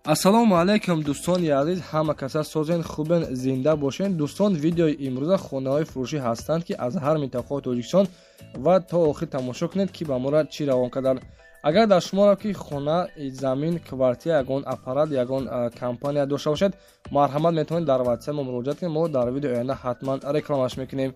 Ассалому алайкум, дӯстони азиз, ҳама каса созен, хубен, зинда бошен. Дӯстон, видеои имрӯза хонаҳои фурӯшӣ ҳастанд, ки аз ҳар минтақаи Тоҷикистон, ва то охир тамошо кунед, ки ба мора чӣ равон карданд. Агар дар шуморо ки хона, замин, квартира, ягон аппарат, ягон компания дошта бошед, марҳамат, метавонед дар ватсап мо муроҷиат кунед. Мо дар видеои оянда ҳатман рекламаш мекунем.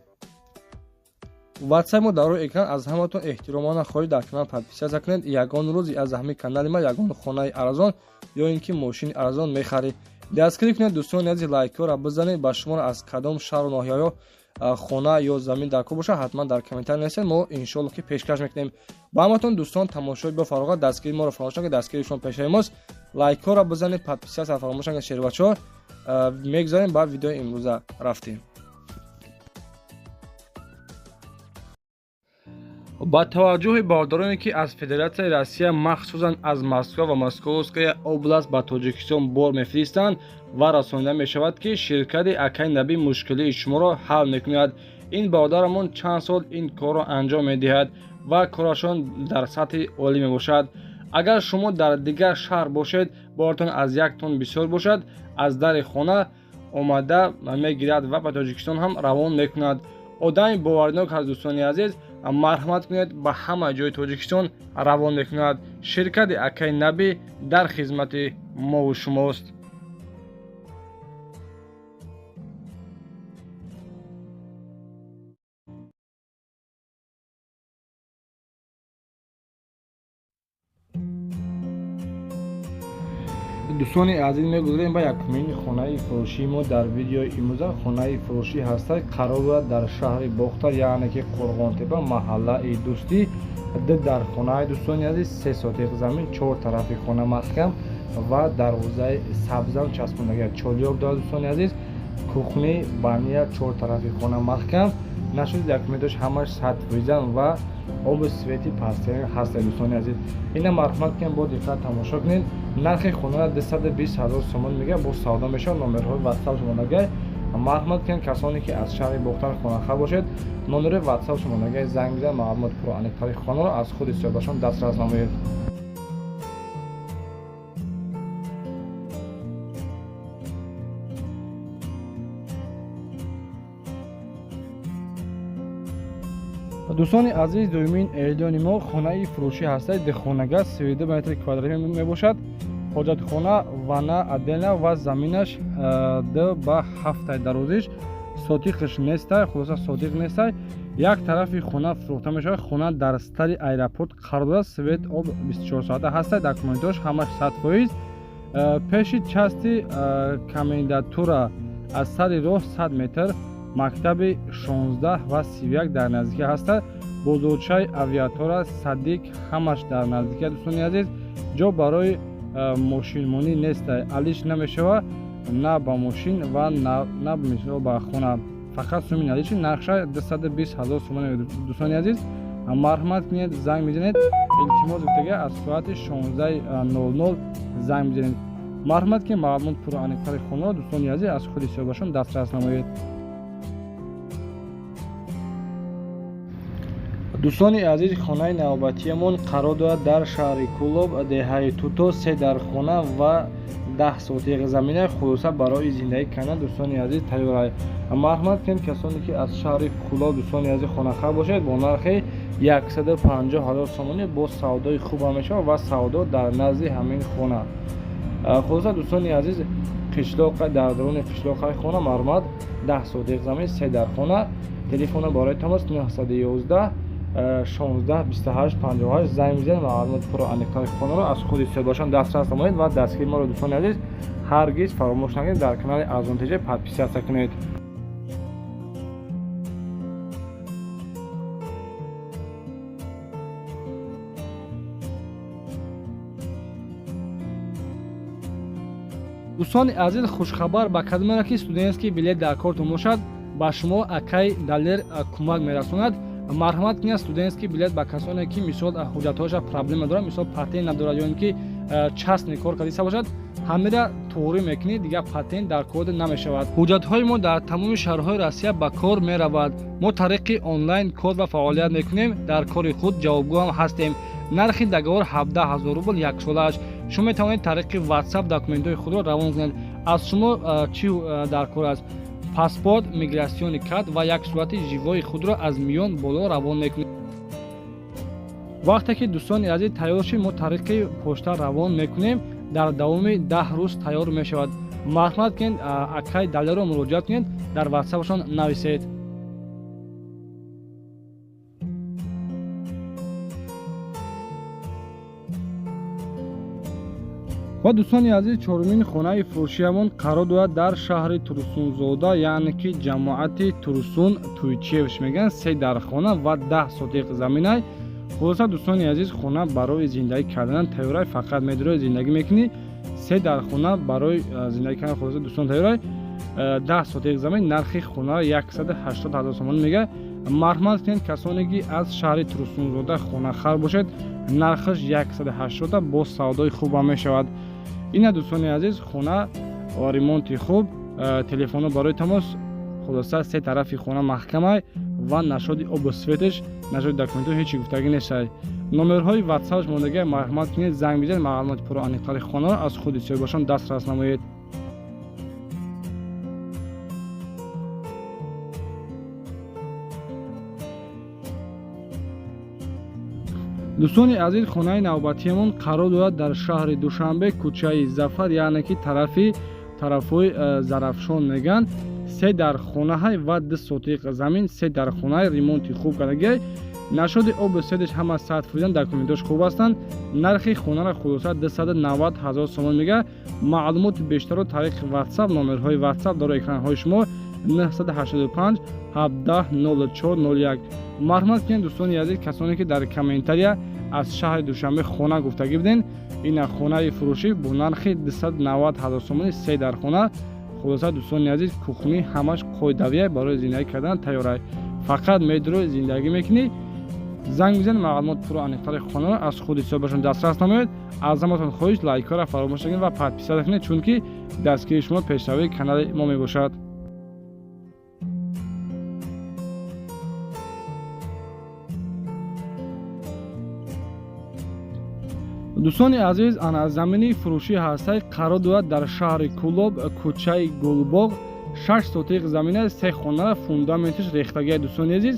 Ватсап мо дар рӯи экран. Аз ҳаматон эҳтиромона хоҳиш, дар канал подписаться кунед. Ягон рӯз аз ҳамин канали ма ягон хонаи арзон ё ин ки мошини арзон мехаред. Дастгирӣ кунед, дӯстони азиз, лайкҳоро бизанед. Ба шуморо аз кадом шаҳру ноҳияҳо хона ё замин дар кор бошад, ҳатман дар комментарий нависед, мо иншоалло ки пешкаш мекунем ба ҳаматон. Дӯстон, тамошои бо фароғат, дастгирии моро фаромӯш накунед, дастгирии шумо пешаи мост. Лайкҳоро бизанед, подписаться фаромӯш накунед. Шербачаҳо, мегузарем ба видеои имрӯза, рафтем. Ба таваҷҷӯҳи бародароне, ки аз Федератсияи Россия, махсусан аз Москва ва Московская область ба Тоҷикистон бор мефиристанд ва расонида мешавад, ки ширкати Акай Набӣ мушкилии шуморо ҳал мекунад. Ин бародарамон чанд сол ин корро анҷом медиҳад ва корашон дар сатҳи олӣ мебошад. Агар шумо дар дигар шаҳр бошед, боратон аз як тонн бисёр бошад, аз дари хона омада мегирад ва ба Тоҷикистон ҳам равон мекунад. Одами боваринок аст, дӯстони азиз, марҳамат кунед, ба ҳама ҷои Тоҷикистон равон мекунад. Ширкати Акай Набӣ дар хизмати мову шумост. Дӯстони азиз, мегузарем ба якумин хонаи фурӯшии мо дар видеои имрӯза. Хонаи фурӯшӣ ҳастад, қарор дорад дар шаҳри Бохтар, яъне ки Қурғонтепа, маҳаллаи Дӯстӣ. Ду дар хонаи, дӯстони азиз, 3 сотиқ замин, чор тарафи хона маҳкам ва дарвозаи сабзам часпондага, чолёк дорад. Дӯстони азиз, кухни, баня, чор тарафи хона маҳкам нашуд, документош ҳамаш 100%-ан ва обу свети пастиян ҳастад. Дӯстони азиз, ина марҳамат кунед, бо диққат тамошо кунед. Нархи хонара 220 000 сомон мега, бо савдо мешавад. Номерҳои ватсап шумонагай. Марҳамат кунед, касоне ки аз шаҳри Бохтар хонахар бошед, номери ватсап шумонагай, занг бизанед, маълумот пурра аниқтари хонаро аз худи соҳибашон дастрас намоед. Дӯстони азиз, дуюмин эълони мо хонаи фурӯшӣ ҳастад. Дихонага, 32 метри квадратӣ мебошад, ҳоҷатхона, ванна отдельно ва заминаш 2 ба 7-тай, дарозиш сотиқш нестай, хулоса сотиқ нестай. Як тарафи хона фурӯхта мешавад. Хона дар стари аэропорт қарор дорад, свет, об 24 соата ҳастай, документош ҳамаш 100%. Пеши части комендатура, аз сари роҳ 100 метр, мактаби 16 ва 31 дар наздикӣ ҳастад, бозорчаи Авиатора, садик, ҳамаш дар наздикӣ. Дӯстони азиз, ҷо барои мошинмонӣ нестай, алиш намешавад на ба мошин ва на мисол ба хона, фақат суми наличи. Нархша 220 000 сомон. Дӯстони азиз, марҳамат кунед, занг мезанед, илтимос гуфтага, аз соати 16:00 занг мезанед. Марҳамат ки маълумот пурра аниқтари хонаро, дӯстони азиз, аз худи соҳибашон дастрас намоед. Дӯстони азиз, хонаи навбатиямон қарор дорад дар шаҳри Кӯлоб, деҳаи Туто, се дар хона ва 10 сотиқ замина. Хулоса, барои зиндагӣ кардан, дӯстони азиз, тайёр. Марҳамат кунед, касоне ки аз шаҳри Кӯлоб, дӯстони азиз, хонахар бошед, бо нархи 150 000 сомонӣ бо савдои хуб ҳам мешавад ва савдо дар назди ҳамин хона. Хулоса, дӯстони азиз, қишлоқа, дар даруни қишлоқаи хона. Марҳамат, 10 сотиқ замин, се дар хона. Телефона барои тамос 911 16 28 58. Занг мезанед, маълумоти пурра аниқтари хонаро аз худи соҳибашон дастрас намоед ва дастгири моро, дӯстони азиз, ҳаргиз фаромӯш накунед, дар канали Арзон ТЖ подписаться кунед. Дӯстони азиз, хушхабар ба кадомеро ки студентский билет дар кортон бошад, ба шумо акай Далер кӯмак мерасонад. Марҳамат кунед, студентский билет ба касоне ки мисол ҳуҷҷатҳояша проблема дорад, мисол патент надорад ё ин ки частный кор кардиста бошад, ҳамира туғрӣ мекунед, дигар патент дар кор намешавад. Ҳуҷҷатҳои мо дар тамоми шаҳрҳои Россия ба кор меравад. Мо тариқи онлайн кор ва фаъолият мекунем, дар кори худ ҷавобгӯ ҳам ҳастем. Нархи договор 17 000 рубл яксолааш. Шумо метавонед тариқи WhatsApp документҳои худро равон кунед. Аз шумо чӣ дар кор аст? Паспорт, миграционный карт ва як сурати живои худро аз миён боло равон мекунед. Вақте ки дӯстони азиз тайёр шид, мо тариқи почта равон мекунем, дар давоми 10 рӯз тайёр мешавад. Марҳамат кунед, акай Далерро муроҷиат кунед, дар ватсапашон нависед. Ва дӯстони азиз, чорумин хонаи фурӯшиямон қарор дорад дар шаҳри Турсунзода, яъне ки ҷамоати Турсун Туйчиевш мегӯянд. 3 дархона ва 10 сотиқ заминай. Хулоса дӯстони азиз, хона барои зиндагӣ кардан тайёрай, фақат медрои зиндагӣ мекунӣ. 3 дархона барои зиндагӣ кардан хулоса дӯстон тайёрай. 10 сотиқ замин, нархи хона 180 ҳазор сомонӣ мегӯяд. Марҳамат кунед, касоне ки аз шаҳри Турсунзода хонахар бошед, нархаш 180 бо савдои хубам мешавад. Ина дӯстони азиз, хона ремонти хуб, телефонҳо барои тамос. Хулоса се тарафи хона маҳкамай ва нашоди обу светеш, нашоди документҳо ҳеҷ гуфтагӣ нестай. Номерҳои ватсапш мондагӣ, марҳамат кунед, занг бизанед, маълумоти пурра аниқтари хонаро аз худи соҳибашон дастрас намоед. Дӯстони азиз, хонаи навбатиамон қарор дорад дар шаҳри Душанбе, кӯчаи Зафар, яъне ки тарафҳои Зарафшон мегӯянд. 3 дархонаҳай ва 2 сотиқ замин, 3 дархонаи ремонти хуб кардагиай. Нашоди обу светеш ҳама 100%, документош хуб ҳастанд. Нархи хонаро хулоса 290 ҳазор сомон мегӯяд. Маълумоти бештарро тариқи WhatsApp, номерҳои WhatsApp дар экранҳои шумо 985 17 04 01. Марҳамат кунед дӯстони азиз, касоне ки дар комментария аз шаҳри Душанбе хона гуфтагӣ буден, ина хонаи фурӯшӣ бо нархи 290 ҳазор сомонӣ, 3 дархона. Хулоса дӯстони азиз, кухни ҳамаш қоидавия, барои зиндагӣ кардан тайёрай. Фақат медрои зиндагӣ мекунӣ. Занг бизанед, маълумот пурра аниқтари хонаро аз худи соҳибашон дастрас намоед. Аз ҳаматон хоҳиш, лайкҳоро фаромӯш накунед ва подписаться кунед, чунки дастгирии шумо пешравии канали мо мебошад. Дӯстони азиз, ана замини фурӯшӣ ҳастай, қарор дорад дар шаҳри Кӯлоб, кӯчаи Гулбоғ, 6 сотиқ замина, 3 хонара, фундаментиш рехтагия. Дӯстони азиз,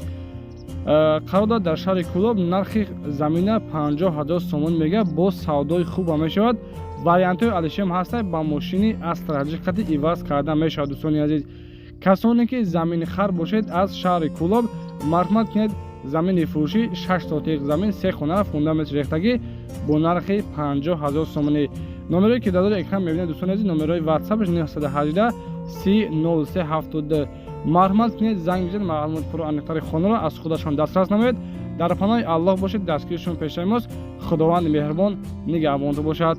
қарор дорад дар шаҳри Кӯлоб, нархи замина 50 ҳазор сомон мегӯяд, бо савдои хуба мешавад. Вариантҳои алишем ҳастай, ба мошини Астра ҳақиқати иваз карда мешавад. Дӯстони азиз, касоне ки заминхар бошед аз шаҳри Кӯлоб, марҳамат кунед, замини фурӯшӣ 6 сотиқ замин, 3 хонара, фундамент рехтагӣ бо нархи 50 ҳазор сомонӣ. Номерое ки дар зери экран мебинед дӯстони азиз, номерҳои ватсапш 918 30 03 72. Марҳамат кунед, занг бизанед, маълумоти пурра аниқтари хонаро аз худашон дастрас намоед. Дар паноҳи Аллоҳ бошед, дастгиришон пешаи мост. Худованди меҳрубон нигаҳбонтон бошад.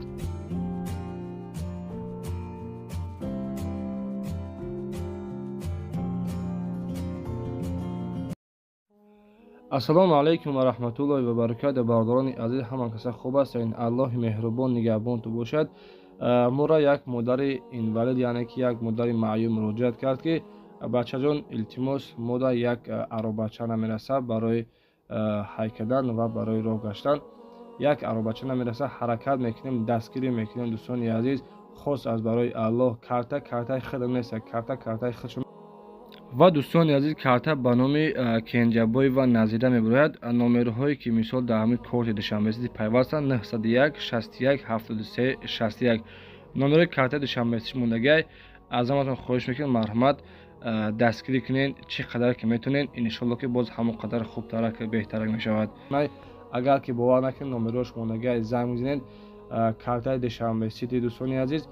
Ассалому алайкум ва раҳматуллоҳи ва баракатуҳ. Бародарони азиз, ҳама каса хуб ҳастед? Аллоҳи меҳрубон нигаҳбонтон бошад. Моро як модари инвалид, яъне ки як модари маъюб муроҷиат кард, ки бачаҷон, илтимос, мода як аробача намерасад барои ҳай кардан ва барои роҳ гаштан. Як аробача намерасад, ҳаракат мекунем, дастгирӣ мекунем. Дӯстони азиз, хос аз барои Аллоҳ, карта картаи худам нест, карта картаи худшон. Ва дӯстони азиз, карта ба номи Кенҷабоева Назира мебарояд. Номерҳое ки мисол дар ҳамин корти Душанбесити пайвастанд 901 61 73 61. Номерҳои картаи Душанбесити мондагиай. Аз ҳаматон хоҳиш мекунем, марҳамат дастгирӣ кунед, чӣ қадар ки метавонед, иншоалло ки боз ҳамон қадар хубтарак, беҳтарак мешавад. Агар ки бовар накунед, номерҳош мондагиай, занг бизанед. Картаи Душанбесити дӯстони азиз,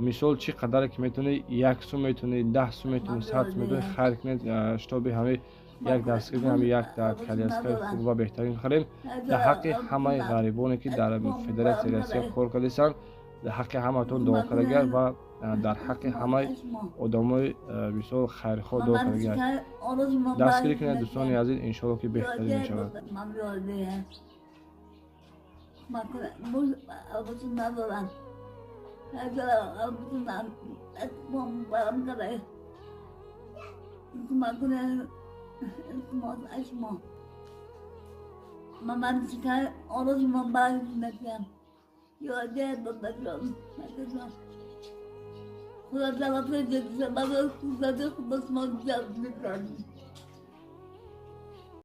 мисол чӣ қадаре ки метавонӣ, 1 сум метавонӣ, 10 сум метавонӣ, 100 сум метавонӣ, хайр кунед, шитоби ҳамаи як дастгирӣ, ҳами як коляскаи хуб ва беҳтарин харем. Дар ҳаққи ҳамаи ғарибоне ки дар Федератсияи Россия кор кардастанд, дар ҳаққи ҳаматон дуо кардагиар ва дар ҳаққи ҳамаи одамои мисол хайрхоҳ дуо кардагиар. Дастгирӣ кунед дӯстони азиз, иншоалло ки беҳтарин мешавад. من Ёде бабаҷон, бабаҷон. Худо ҷавоб.